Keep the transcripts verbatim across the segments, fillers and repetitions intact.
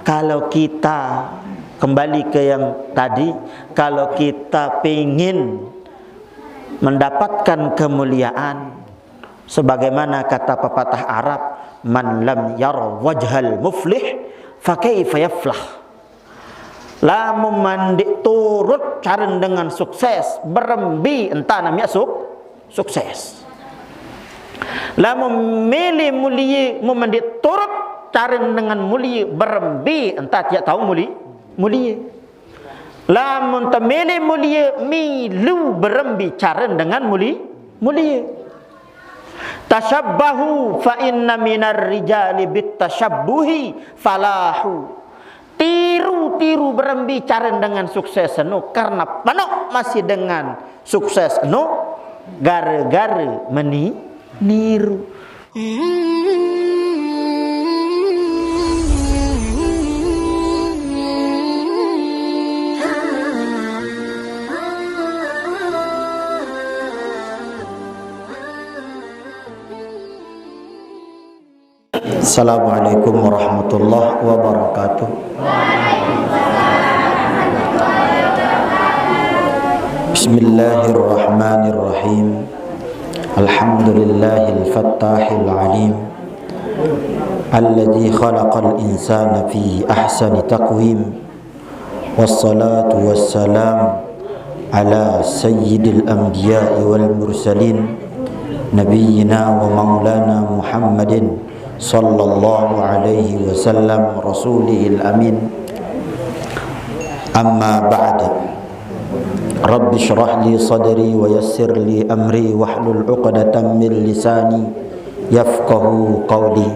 Kalau kita kembali ke yang tadi, kalau kita pingin mendapatkan kemuliaan, sebagaimana kata pepatah Arab, "Man lam yara wajhal muflih, fa kaifa yaflah?" Lamun mandi turut caren dengan sukses, berembi entah namanya suk, sukses. Lamun mele mulie, mun mandi turut caren dengan mulie, berembi entah tidak tahu mulie, mulie. Lamun temele mulie, milu berembi caren dengan mulie, mulie. Tashabbahu fa inna minar rijali bit tashabbuhi falahu. Tiru-tiru berembi caren dengan sukses enu, karena penuh masih dengan sukses enu, gara-gara meni, niru. Assalamualaikum warahmatullahi wabarakatuh. Bismillahirrahmanirrahim. Alhamdulillahil fattahil alim. Alladzi khalaqal insana fi ahsani taqwim. Wassalatu wassalam ala sayyidil anbiya'i wal mursalin, nabiyyina wa maulana Muhammadin sallallahu alaihi wasallam, rasulihil amin. Amma ba'd. Rabbi shrah li sadri wa yassir li amri wahlul uqdatan min lisani yafqahu qawli.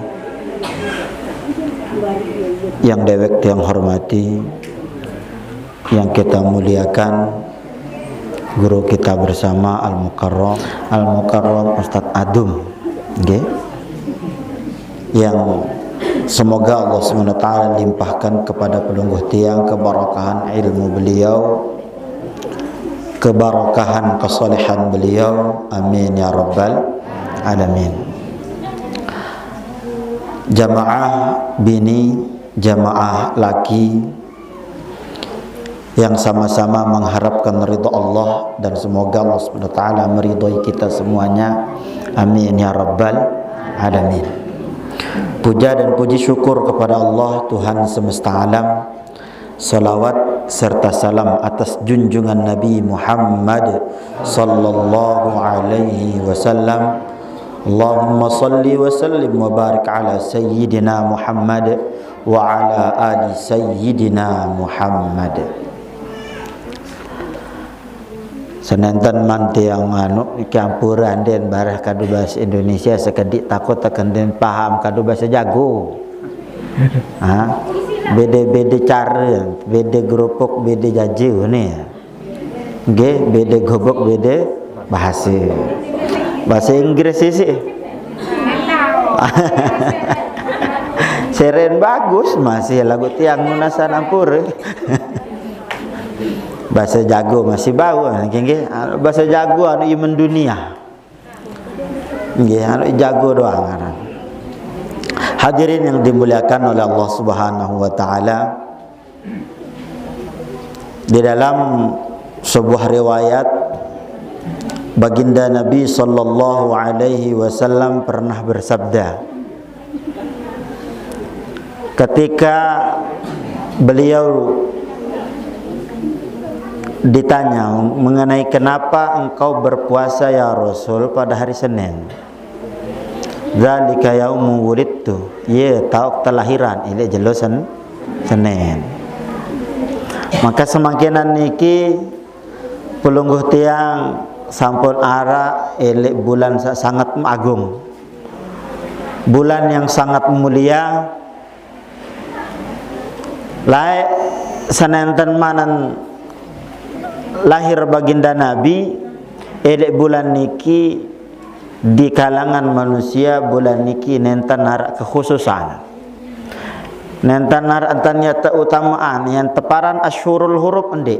Yang dewek yang hormati, yang kita muliakan, guru kita bersama Al Mukarram, Al Mukarram Ustadz Adum, nggih. Yang semoga Allah Subhanahu wa taala limpahkan kepada pelungguh tiang keberkahan ilmu beliau, keberkahan kesalehan beliau. Amin ya rabbal alamin. Jamaah bini, jamaah laki yang sama-sama mengharapkan ridha Allah, dan semoga Allah Subhanahu wa taala meridhoi kita semuanya. Amin ya rabbal alamin. Puja dan puji syukur kepada Allah, Tuhan semesta alam. Salawat serta salam atas junjungan Nabi Muhammad sallallahu alaihi wasallam. Allahumma salli wa sallim wa barik ala sayyidina Muhammad wa ala ali sayyidina Muhammad. Senenten man tiang anu campuran den bareh kadu bahasa Indonesia, sekedik takut teken den paham kadu bahasa jago. Ha? Beda-beda cara, beda gerupuk, beda jaju ni. Nggih, beda gubuk, beda bahasa. Bahasa Inggris sih. Seren bagus masih lagu tiang nunasan ampur. Bahasa jago masih bau, nggih, nggih. Bahasa jago anu ieu mendunia. Nggih, anu jago doang ngaran. Hadirin yang dimuliakan oleh Allah Subhanahu wa taala, di dalam sebuah riwayat, Baginda Nabi sallallahu alaihi wasallam pernah bersabda, ketika beliau ditanya mengenai, "Kenapa engkau berpuasa, ya Rasul, pada hari Senin?" "Dzalika yaumu wulidtu." Ye, tauk telahiran, ilik jelo Sen-, Senin. Maka semangkinan niki pelungguh tiang sampun arak ilik bulan sa-, sangat agung. Bulan yang sangat mulia. Lae senenten manan lahir Baginda Nabi, ilik bulan niki di kalangan manusia bulan niki nenten arak kekhususan. Nenten arak enten ya keutamaan, yang teparan Asyhurul Hurum endi.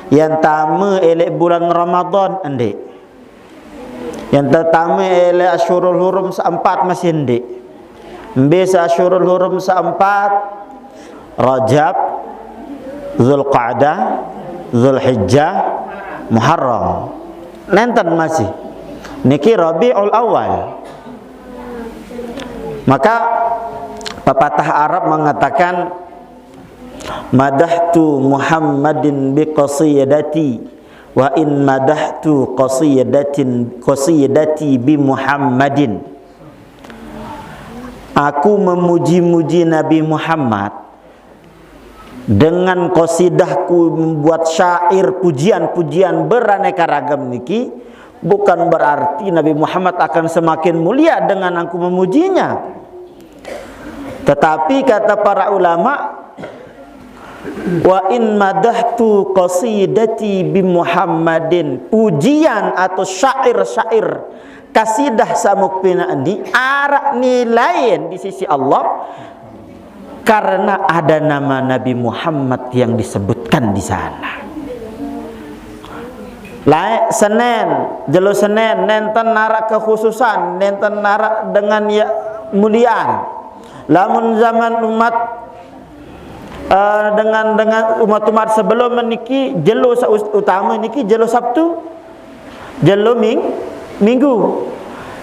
Yang tame ilik bulan Ramadan endi. Yang tetame ilik Asyhurul Hurum seempat masih endi. Mbe se Asyhurul Hurum seempat, Rajab, Zulqa'dah, Zulhijjah, Muharram. Nenten masih. Niki Rabiul Awal. Maka pepatah Arab mengatakan, "Madahtu Muhammadin bi qasidati, wa in madahtu qasidatin, qasidati bi Muhammadin." Aku memuji-muji Nabi Muhammad dengan qasidahku, membuat syair, pujian-pujian beraneka ragam niki, bukan berarti Nabi Muhammad akan semakin mulia dengan aku memujinya. Tetapi kata para ulama, "Wa in madahtu qasidati bi Muhammadin," pujian atau syair-syair kasidah samuk pina endi ara nilai di sisi Allah, karena ada nama Nabi Muhammad yang disebutkan di sana. Lae Senen, jelo Senen, nenten nara kekhususan, nenten nara dengan ya muliaan. Lamun zaman umat, eh, dengan, dengan umat-umat sebelum niki jelo sa-, utama niki jelo Sabtu, jelo Ming-, Minggu.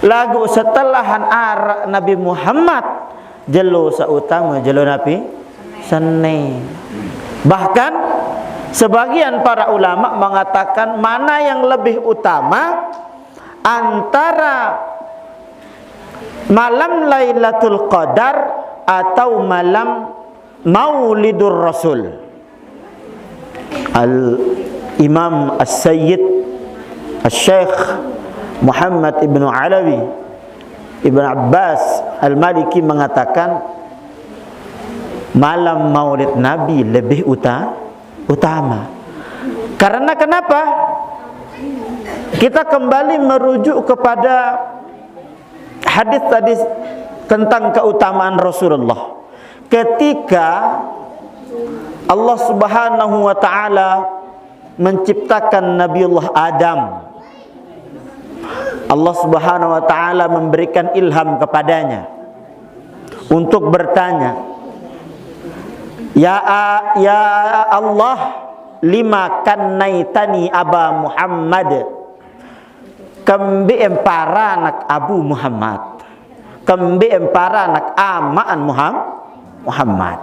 Lagu setelahan ara Nabi Muhammad, jelo sautama jelo Nabi Senen. Bahkan sebagian para ulama mengatakan mana yang lebih utama antara malam Lailatul Qadar atau malam Maulidur Rasul. Al-Imam As-Sayyid Al-Syekh Muhammad Ibnu Alawi Ibn Abbas Al-Maliki mengatakan, malam Maulid Nabi lebih uta-, utama. Karena kenapa? Kita kembali merujuk kepada hadis tadi tentang keutamaan Rasulullah. Ketika Allah Subhanahu wa Ta'ala menciptakan Nabiullah Adam, Allah Subhanahu wa Ta'ala memberikan ilham kepadanya untuk bertanya, "Ya, ya Allah, lima kannaitani Aba Muhammad?" Kembe emparanak Abu Muhammad? Kembe emparanak amaan Muham-, Muhammad?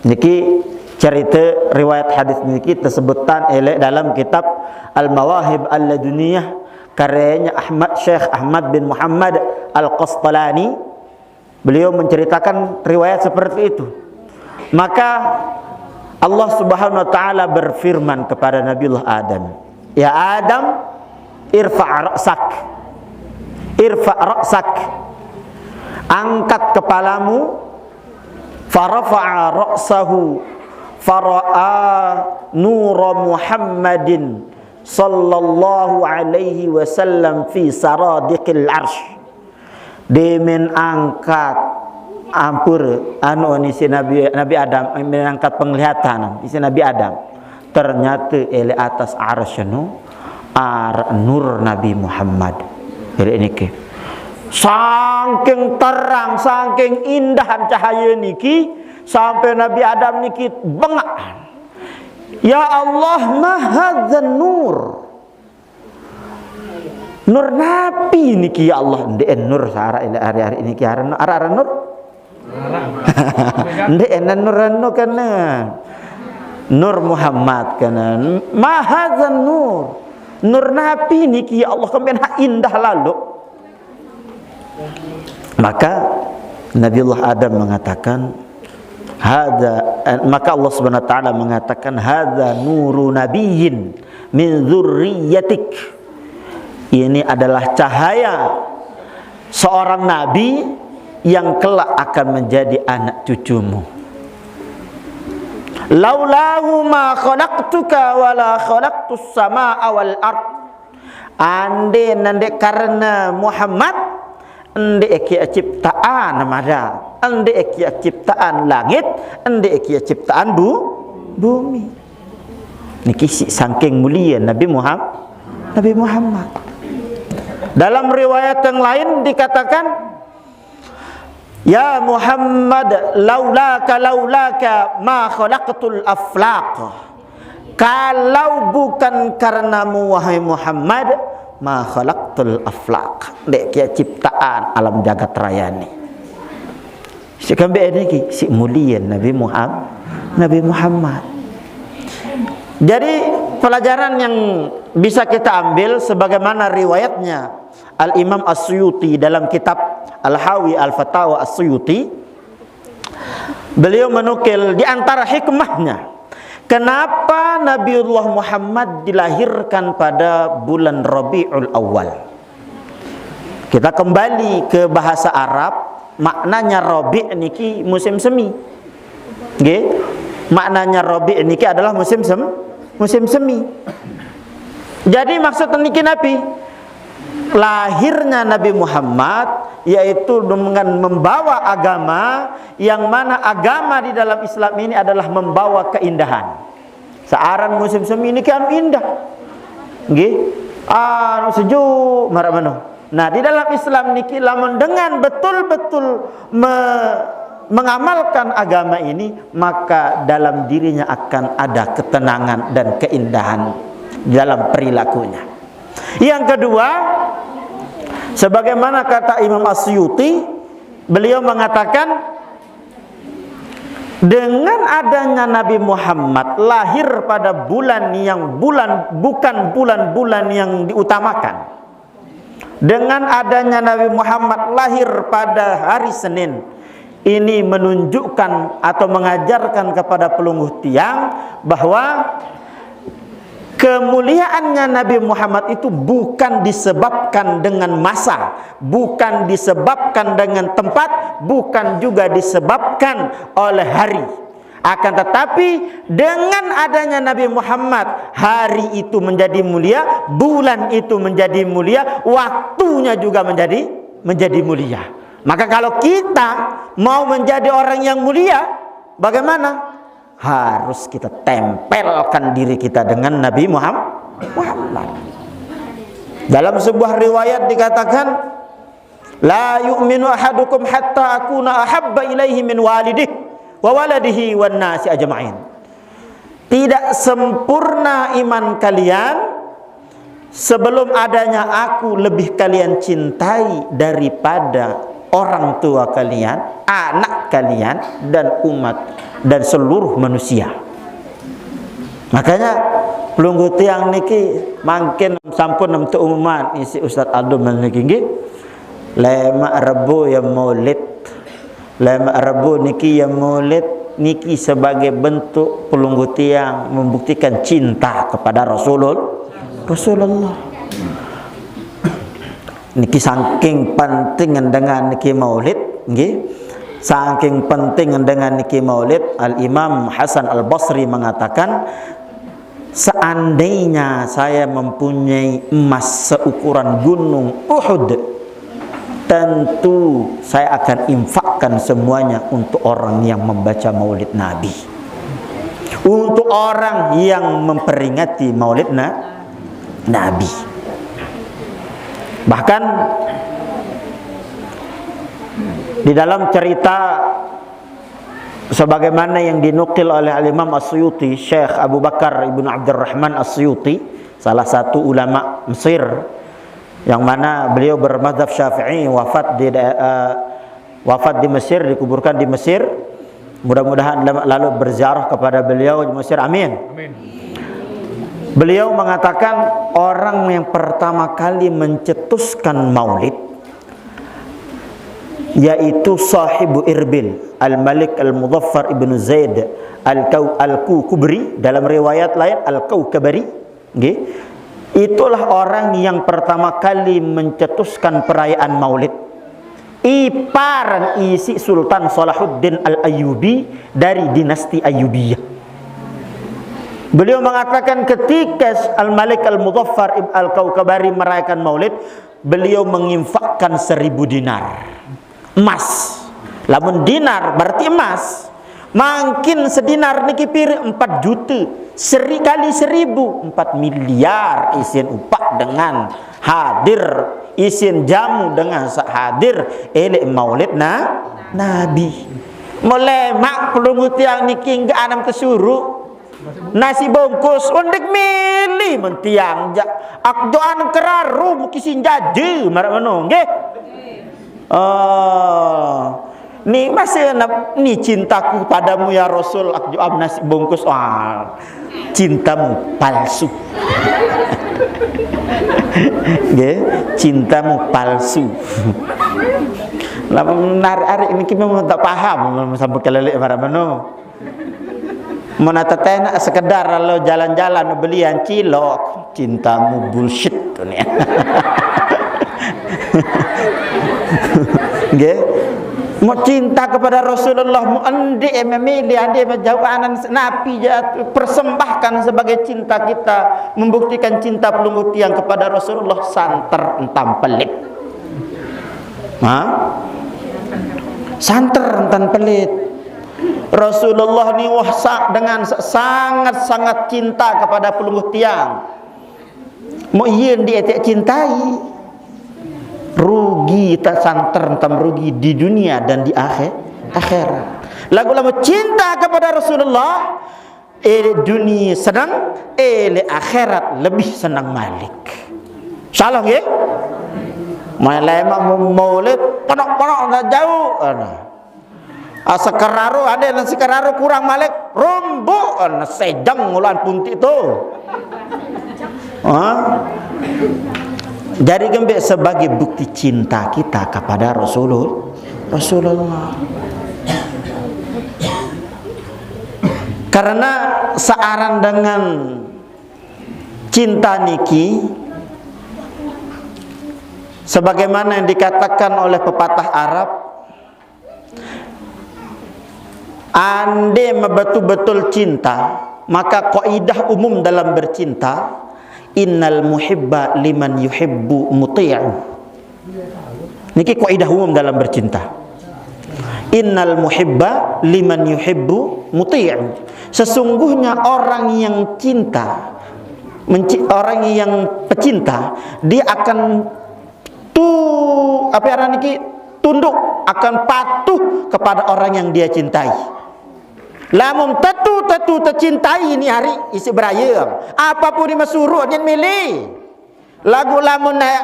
Niki cerita riwayat hadis niki tersebutkan ele dalam kitab Al-Mawahib Al-Laduniyah karyanya Ahmad, Syekh Ahmad bin Muhammad Al-Qastalani. Beliau menceritakan riwayat seperti itu. Maka Allah Subhanahu wa Ta'ala berfirman kepada Nabiullah Adam, "Ya Adam, irfa' ra'sak. Irfa' ra'sak." Angkat kepalamu. Farafa'a ra'sahu fara'a nura Muhammadin sallallahu alaihi wasallam fi saradiqil arsh. Demen angkat ampur anu isi Nabi, Nabi Adam, demen angkat penglihatan isi Nabi Adam. Ternyata ele atas arsy nu ar nur Nabi Muhammad. Ele niki. Saking terang, saking indahan cahaya niki, sampai Nabi Adam niki bengak. "Ya Allah, ma hadzan nur?" Nur napi niki ya Allah? Nde'en nur sara ila hari-hari niki aran, ara-ara nur. Nde'en nur anu kana. Nur Muhammad kana. Ma hadzan nur? Nur napi niki ya Allah, kemben ha indah lalu. Maka Nabiullah Adam mengatakan, "Hadza," eh, maka Allah Subhanahu wa Ta'ala mengatakan, "Hadza nuru nabiyyin min dzurriyyatik." Ini adalah cahaya seorang nabi yang kelak akan menjadi anak cucumu. "Laulahu ma khalaqtuka wa la khalaqtus samaa wal ard." Ande nande karena Muhammad, ande kia ciptaan mada, ande kia ciptaan langit, ande kia ciptaan bu-, bumi. Niki si sangking mulia Nabi Muhammad. Nabi Muhammad. Dalam riwayat yang lain dikatakan, Ya Muhammad, laulaka, laulaka ma khalaqtul aflaq. Kalau bukan karenamu, wahai Muhammad, ma khalaqtul aflaq. Dek kia ciptaan alam jagat raya ni. Si kembe ini ki, si mulia Nabi Muhammad. Nabi Muhammad. Jadi, pelajaran yang bisa kita ambil sebagaimana riwayatnya Al-Imam As-Suyuti dalam kitab Al-Hawi Al-Fatawa As-Suyuti, beliau menukil di antara hikmahnya kenapa Nabiullah Muhammad dilahirkan pada bulan Rabiul Awal. Kita kembali ke bahasa Arab, maknanya Rabi' niki musim semi. Nggih. Maknanya Rabi' niki adalah musim sem musim semi. Jadi maksud niki napi? Lahirnya Nabi Muhammad yaitu dengan membawa agama, yang mana agama di dalam Islam ini adalah membawa keindahan. Saaran musim semi niki anu indah. Nggih. Anu sejuk marak meno. Nah, di dalam Islam niki lamun dengan betul-betul me mengamalkan agama ini, maka dalam dirinya akan ada ketenangan dan keindahan dalam perilakunya. Yang kedua, sebagaimana kata Imam As-Suyuti, beliau mengatakan, dengan adanya Nabi Muhammad lahir pada bulan yang bulan bukan bulan-bulan yang diutamakan. Dengan adanya Nabi Muhammad lahir pada hari Senin, ini menunjukkan atau mengajarkan kepada pelungguh tiang bahwa kemuliaannya Nabi Muhammad itu bukan disebabkan dengan masa, bukan disebabkan dengan tempat, bukan juga disebabkan oleh hari. Akan tetapi, dengan adanya Nabi Muhammad, hari itu menjadi mulia, bulan itu menjadi mulia, waktunya juga menjadi menjadi mulia. Maka kalau kita mau menjadi orang yang mulia, bagaimana? Harus kita tempelkan diri kita dengan Nabi Muhammad. Dalam sebuah riwayat dikatakan, la yu'minu ahadukum hatta akuna ahabba ilaihi min walidih wa waladihi wan nasi ajma'in. Tidak sempurna iman kalian sebelum adanya aku lebih kalian cintai daripada orang tua kalian, anak kalian, dan umat dan seluruh manusia. Makanya pelungguh tiang niki mangkin sampun nem umuman isi Ustaz Adum niki nggih. Lemak Rebo ya maulid. Lemak Rebo niki ya maulid niki sebagai bentuk pelungguh tiang membuktikan cinta kepada Rasulul Rasulullah. Niki saking penting dengan niki maulid, nggih. Saking penting dengan niki maulid, Al Imam Hasan Al Basri mengatakan, seandainya saya mempunyai emas seukuran gunung Uhud, tentu saya akan infakkan semuanya untuk orang yang membaca maulid Nabi, untuk orang yang memperingati maulid na Nabi. Bahkan di dalam cerita sebagaimana yang dinukil oleh Al-Imam As-Suyuti, Syekh Abu Bakar ibnu Abdurrahman As-Suyuti, salah satu ulama Mesir, yang mana beliau bermazhab Syafi'i, wafat di uh, wafat di Mesir, dikuburkan di Mesir. Mudah-mudahan lalu berziarah kepada beliau di Mesir. Amin. Amin. Beliau mengatakan orang yang pertama kali mencetuskan maulid yaitu sahibu Irbil, Al-Malik Al-Muzaffar ibnu Zaid Al-Kukubri, dalam riwayat lain Al-Kaukabari. Nggih. Itulah orang yang pertama kali mencetuskan perayaan maulid. Ipar isi Sultan Salahuddin Al-Ayyubi dari dinasti Ayyubiyah. Beliau mengatakan ketika Al-Malik Al-Muzaffar Al-Kaukabari merayakan maulid, beliau menginfakkan seribu dinar emas. Lamun dinar berarti emas. Mangkin sedinar niki pir empat juta. Seri kali seribu, empat miliar isin upak dengan hadir, isin jamu dengan hadir elek maulid na Nabi. Mulai mak pelunggu tiang niki nggak anam tesuruh. Nasi bungkus, undik milih mentiang ja. Ak joan keraru muki sinjaje marak meno, nggih. Oh. Ni masa na-, ni cintaku padamu ya Rasul, ak joan nasi bungkus. Wah, cintamu palsu. Nggih, cintamu palsu. Lah menarik-arik niki memang tak paham sampai kelelek marak meno. Mun atetenak sekedar lalu jalan-jalan belian cilok, cintamu bullshit tu ni. Nggih. Mau cinta kepada Rasulullah, mau endik memilih, endik menjauh anan napi ja persembahkan sebagai cinta kita, membuktikan cinta pelunggu tiang kepada Rasulullah, santer entam pelit. Ha? Santer entam pelit. Rasulullah ni wah sa-, dengan sa-, sangat-sangat cinta kepada pelunggu tiang. Mau iya dia tak cintai, rugi tak santer entam rugi di dunia dan di akhir, akhirat. Lagu lama cinta kepada Rasulullah, eh dunia senang, eh akhirat lebih senang malik. Salah nggih? Main lemak maulid, ponok-ponok tak jauh. Ana. Ah, sekeraru, ada yang sekeraru kurang malik, rumbuk, ah, sejeng ulan puntik tu. Ha? Jadi kembali sebagai bukti cinta kita kepada Rasulul-, Rasulullah. Karena searan dengan cinta niki, sebagaimana yang dikatakan oleh pepatah Arab, ande betul-betul cinta, maka kaidah umum dalam bercinta, innal muhibba liman yuhibbu muti'u. Niki kaidah umum dalam bercinta. Innal muhibba liman yuhibbu muti'u. Sesungguhnya orang yang cinta, menci-, orang yang pecinta, dia akan tu, apa aran niki, tunduk, akan patuh kepada orang yang dia cintai. Lamun tetu-tetu tecintai ni hari isi beraya, apapun ni masuruh dia milih. Lagu lamun nak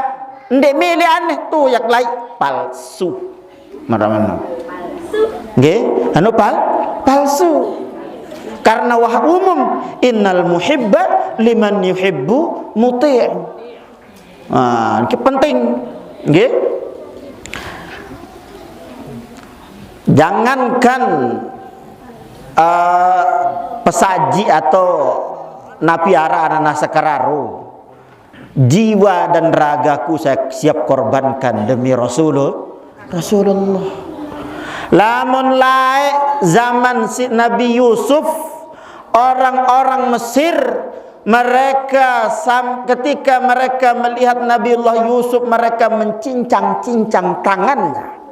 ndik milih aneh tu yak lai palsu. Mana-mana. Nggih, anu pal-, palsu. Karena wah umum, innal muhibba liman yuhibbu muti'. Ah, ini penting. Nggih. Jangankan, eh, pesaji atau napi aran anak sekeraru, jiwa dan ragaku saya siap korbankan demi Rasulul-, Rasulullah. Lamun lae zaman si Nabi Yusuf, orang-orang Mesir, mereka sam-, ketika mereka melihat Nabiullah Yusuf, mereka mencincang-cincang tangannya.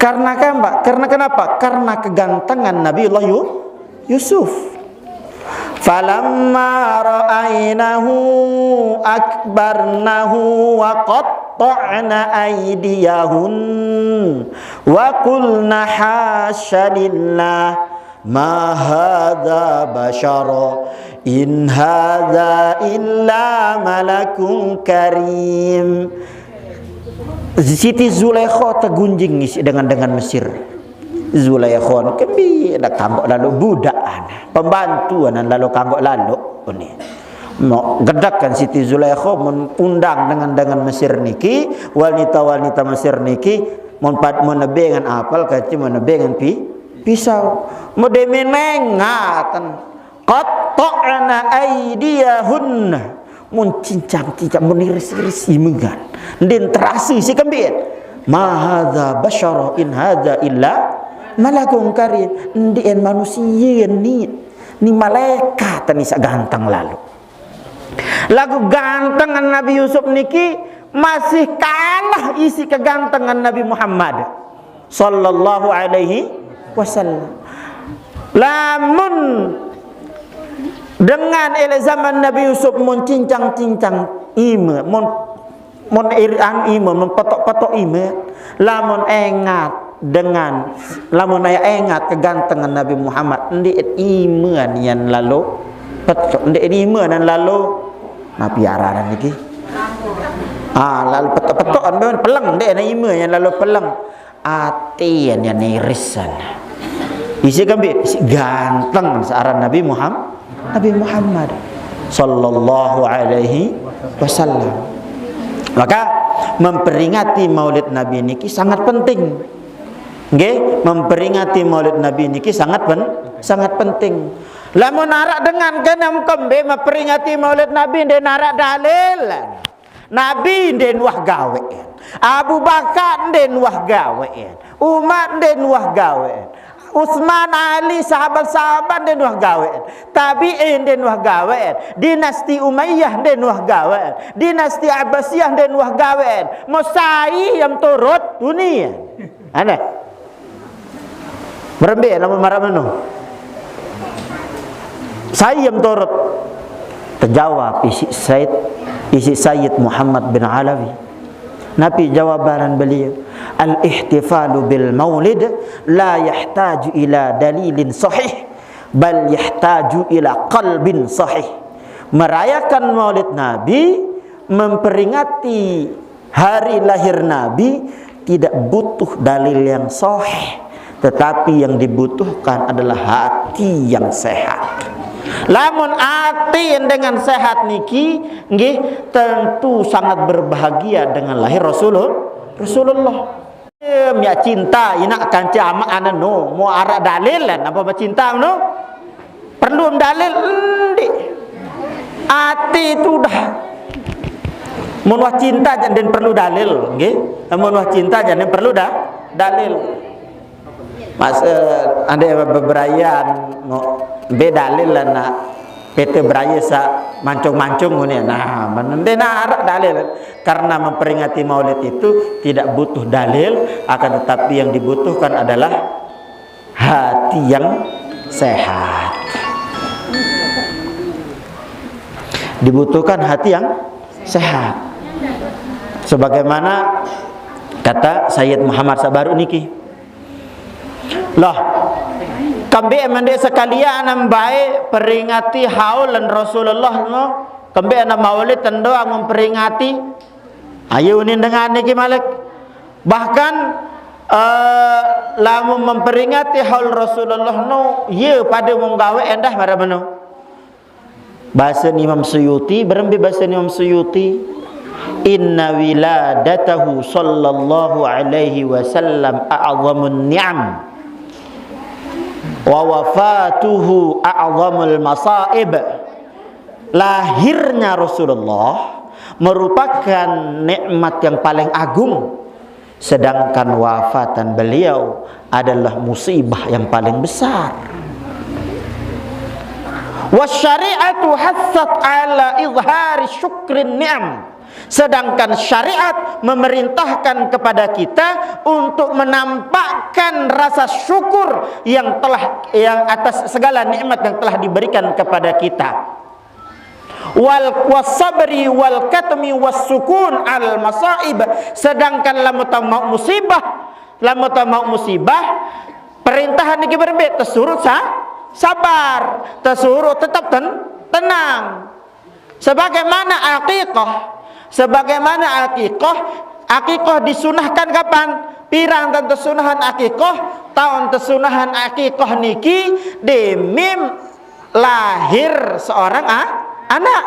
Karena apa? Karena kenapa? Karena kegantengan Nabiullah Yu-, Yusuf. Falamma ra'ainahu akbarnahu wa qatta'na aydiyahun wa qulna hasya lillah ma hadza basyara in hadza illa malakun karim. Siti Zulaikha tergunjing isi dengan, dengan Mesir. Zulaikha ni kembi dak kanggok lalu budak ana. Pembantu ana lalu kanggok lalu ni. Mau gedakan Siti Zulaikha mun undang dengan, dengan Mesir niki, wanita-wanita Mesir niki mun pad-, mun nebe dengan apel, kaci mun nebe dengan pi-, pisau. Mau demi nengatan. Qatta'na aydiyahunna. Mun cincang-cincang, mun iris-iris imengan. Ndin terasi si kembit. Ma hadza basyara in hadza illa malakun karim. Ndin manusia ni. Ni malaikat ni sak ganteng lalu. Lagu ganteng Nabi Yusuf niki masih kalah isi kegantengan Nabi Muhammad sallallahu alaihi wasallam. Lamun dengan ele zaman Nabi Yusuf mun cincang-cincang ime, mun Mun ir-, anu iman, mun petok-petok iman, lamun engat dengan, lamun aya engat kegantengan Nabi Muhammad, ndeq iman yan lalo petok, ndeq iman yan lalo, napi aran niki? Ah, lalo petok-petok, peleng, ndeq iman yan lalo peleng. Ati yan, yan irisan. Isi kembe, isi ganteng searan Nabi Muhammad, Nabi Muhammad sallallahu alaihi wasallam. Maka memperingati Maulid Nabi niki sangat penting. Nggih, memperingati Maulid Nabi niki sangat pen-, sangat penting. Lamun araq dengan kene kembe memperingati Maulid Nabi, ndeq araq dalil. Nabi ndeqn wah gawean. Abu Bakar ndeqn wah gawean. Umar ndeqn wah gawean. Utsman, Ali, sahabat-sahabat ndeqn wah gawean. Tabi'in ndeqn wah gawean. Dinasti Umayyah ndeqn wah gawean. Dinasti Abbasiyah ndeqn wah gawean. Mo sai yem turut dunie. Aneh. Merembe lamun maraq meno. Sai yem turut? Tejawab isiq Said, isiq Sayyid Muhammad bin Alawi. Napi jawaban beliau? Al-ihtifalu bil maulid la yahtaju ila dalilin sahih, bal yahtaju ila qalbin sahih. Merayakan Maulid Nabi, memperingati hari lahir Nabi, tidak butuh dalil yang sahih, tetapi yang dibutuhkan adalah hati yang sehat. Lamun ati dengan sehat niki, nggih, tentu sangat berbahagia dengan lahir Rasulul-, Rasulullah. Em, ya cinta inaq kance amaq anen no, mo araq dalil lan apa becinta no? Perlu dalil? Ndeq. Ati itu udah. Mun wah cinta jaq ndeqn perlu dalil, nggih. Mun wah cinta jaq ndeqn perlu da-, dalil. Mas, eh, ande beberayean, mo, mbe dalil lan, nak, pete beraye saq mancung-mancung ngene. Nah, men-, ndeqn araq dalil. Karena memperingati Maulid itu tidak butuh dalil, akan tetapi yang dibutuhkan adalah hati yang sehat. Dibutuhkan hati yang sehat. Sebagaimana kata Sayyid Muhammad saq baruq niki. Loh, kembe mendeq sekalian mbae peringati haul lan Rasulullah no? Kembe ana Maulid tendoang memperingati? Ayo unin dengan niki malik. Bahkan, eh, lamun memperingati haul Rasulullah no, ye pade mung gawe endah maraq meno. Bahasa Imam Suyuti, berembe bahasa Imam Suyuti? Inna wiladatahu sallallahu alaihi wasallam a'zamun ni'am, wa wafatuhu a'zamul masaib. Lahirnya Rasulullah merupakan nikmat yang paling agung, sedangkan wafatan beliau adalah musibah yang paling besar. Wasyari'atu hassat ala izhari syukrin ni'am. Sedangkan syariat memerintahkan kepada kita untuk menampakkan rasa syukur yang telah, yang atas segala nikmat yang telah diberikan kepada kita. Wal, wasabri wal katmi was sukun al masaib. Sedangkan lamun taq mauq musibah, lamun taq mauq musibah, perintahan niki berembe? Tesuruq sa-, sabar, tesuruq tetep ten-, tenang. Sebagaimana aqiqah, sebagaimana aqiqah, aqiqah disunahkan kapan? Pirang taun tesunahan aqiqah? Taun tesunahan aqiqah niki demim lahir seorang a-, anak.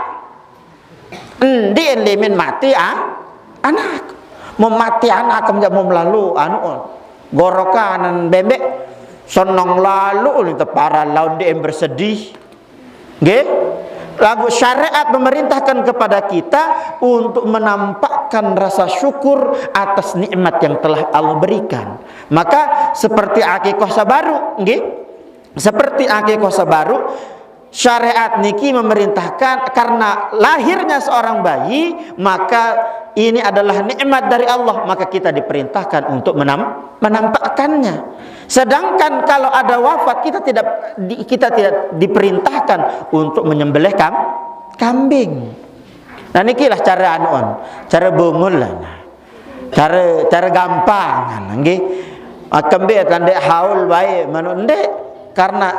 Ndeqn lemen mati a-, anak. Mem mati anak, kem jaq mem lalo, anu, gorokanen bembeq. Seneng lalo ni tepara laun ndeqn bersedih. Nggih? Laguq syariat memerintahkan kepada kita untuk menampakkan rasa syukur atas nikmat yang telah Allah berikan. Maka seperti aqiqah saq baruq, nggih? Seperti aqiqah saq baruq, syariat niki memerintahkan karena lahirnya seorang bayi, maka ini adalah nikmat dari Allah, maka kita diperintahkan untuk menam-, menampakkannya. Sedangkan kalau ada wafat, kita tidak di-, kita tidak diperintahkan untuk menyembelih kam-, kambing. Nah, nikilah cara anuan, cara bungul lah. Nah. Cara, cara gampang, nggih. Ah, kembe tandek haul bae, manu ndeq. Karena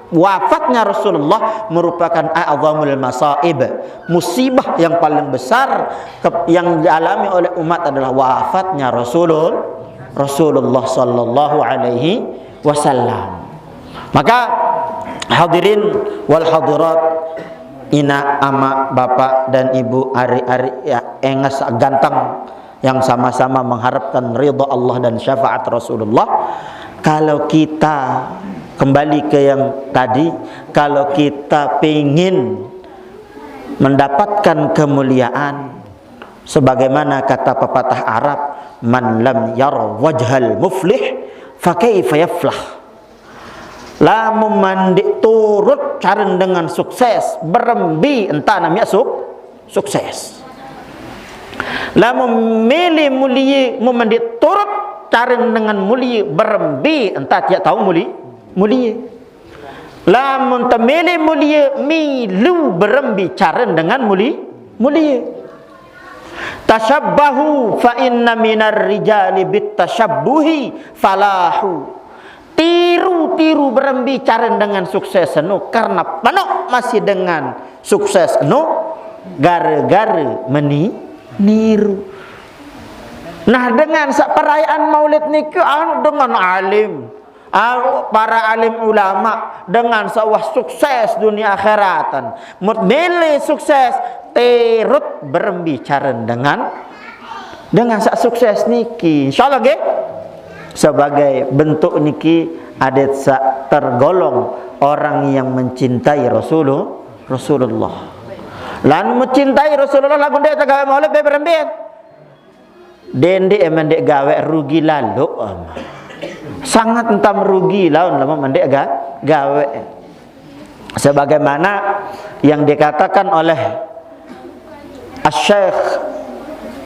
wafatnya Rasulullah merupakan a'zamul masaib, musibah yang paling besar ke-, yang dialami oleh umat adalah wafatnya Rasulul-, Rasulullah sallallahu alaihi wasallam. Maka, hadirin wal hadirat, ina, ama, bapak, dan ibu, ari-ari, ya, enges ganteng, yang sama-sama mengharapkan ridha Allah dan syafaat Rasulullah. Kalau kita kembali ke yang tadi, kalau kita pingin mendapatkan kemuliaan, sebagaimana kata pepatah Arab, "Man lam yara wajhal muflih, fa kaifa yaflah." Lamun mendeq turut caren dengan sukses, berembe entan miaq suk-, sukses. Lamun mele mulie, mun mendeq turut caren dengan mulie, berembe entan tiaq tao muli-, mulie. Lamun temele mulie, milu berembe caren dengan muli-, mulie. Tasyabbahu fa inna minar rijali bit tasyabbuhi falahu. Tiru-tiru berembe caren dengan sukses eno, karena penoq masih dengan sukses eno, gare-gare meni-, niru. Nah, dengan saq perayaan Maulid niki anu dengan alim. Anu, para alim ulama dengan saq wah sukses dunie akheratan. Mut mele sukses, terut berembe caren dengan, dengan saq sukses niki. Insyaallah nggih. Sebagai bentuk niki adat saq tergolong orang yang mencintai Rasulu-, Rasulullah. Lan mencintai Rasulullah laguq ndeq tegawe maulid be berembe. Dendeq mendeq gaweq rugi lalo, em. Sangat entam rugi laun lamun mendeq ga-, gaweq. Sebagaimana yang dikatakan oleh Asy-Syaikh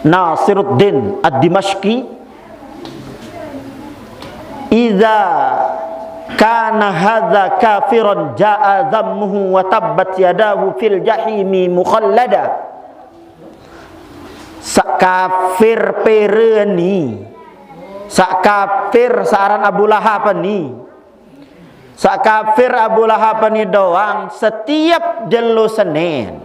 Nasiruddin Ad-Dimashqi, "Idza kana hadza kafiran jaa dzammuhu wa tabbat yadahu fil jahimi mukhallada." Saq kafir pere ni, saq kafir saq aran Abu Lahab ni, saq kafir Abu Lahab ni doang, setiap jelo Senin.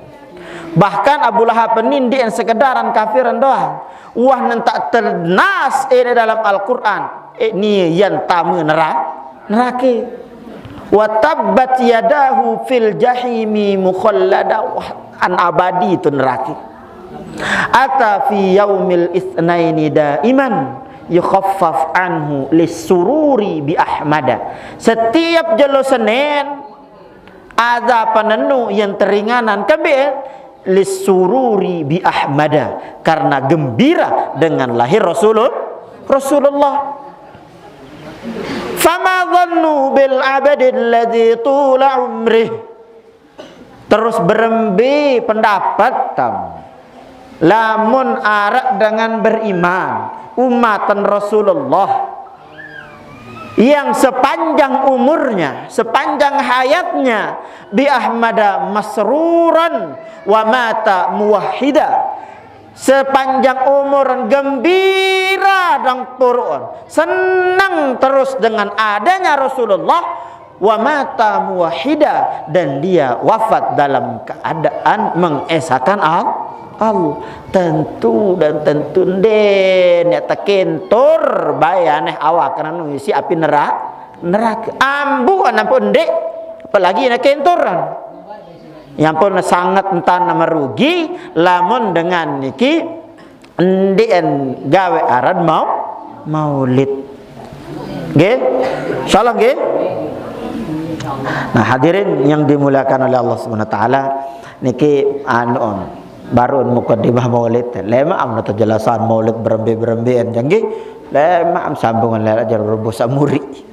Bahkan Abu Lahab ni ndeqen sekedaran kafiran doang. Wah, nentaq ternas ini dalam Al-Quran. Eh, ni yan tame nera-, nerake. "Wa tabbat yadahu fil jahimi mukhallada." Wah, an abadi tu nerake. "Ata fi yaumil itsnaini daiman yukhaffaf anhu lis sururi bi Ahmada." Setiap jelo Senin, ada penenu yang teringanan. Kembe? Lis sururi bi Ahmada. Karena gembira dengan lahir Rasulul-, Rasulullah. "Fama dhannu bil abadil ladzi tula umrih." Terus berembe pendapat tam. Lamun araq dengan beriman, umatan Rasulullah yang sepanjang umurnya, sepanjang hayatnya, bi Ahmada masruran wa mata muwahhida. Sepanjang umur gembira dan turun, senang terus dengan adanya Rasulullah, wa mata muwahhida, dan dia wafat dalam keadaan mengesahkan Al-, Allah. Tentu dan tentu ndeq, ndeq tekentur bae aneh awak karena nuisi api nera-, nerake. Ambu ampun ndeq, apalagi ndeq kenturan. Yang pun sangat entan merugi, lamun dengan niki ndeqen gawe aran mau-, maulid. Nggih? Insyaallah nggih. Nah, hadirin yang dimuliakan oleh Allah Subhanahu wa taala, niki anu, baru mukadimah maulid. Lemaq am jelasan maulid berembe-berembean, nggih. Lemaq am sambungan lelak jero Rebus Amuri.